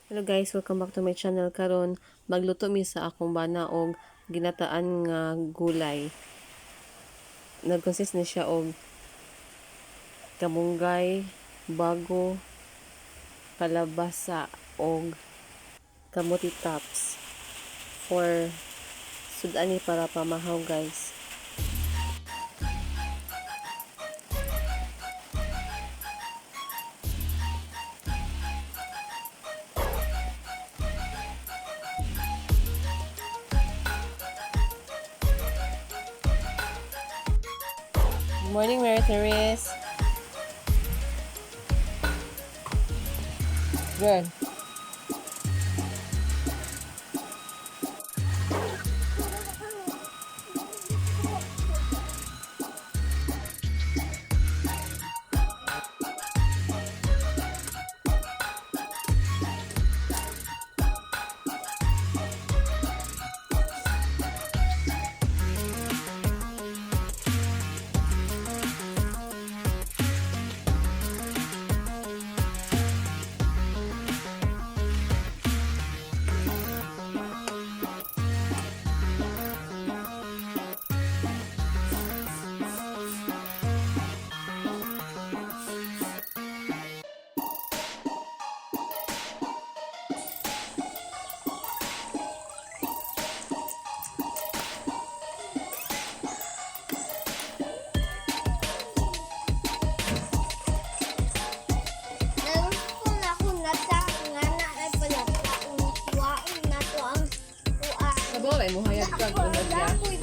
Hello guys, welcome back to my channel. Karon magluto mi sa akong bana og ginataan nga gulay. Nag-consist ni siya og kamunggay, bago, kalabasa og kamote tops for sud-an ni para pamahaw, guys. Good morning, Mary Therese. Good. Nagusto na ako nata nga na ay pala kuwaon na to ang kuan. Sabaw ay mo hayag kag Wala ko'y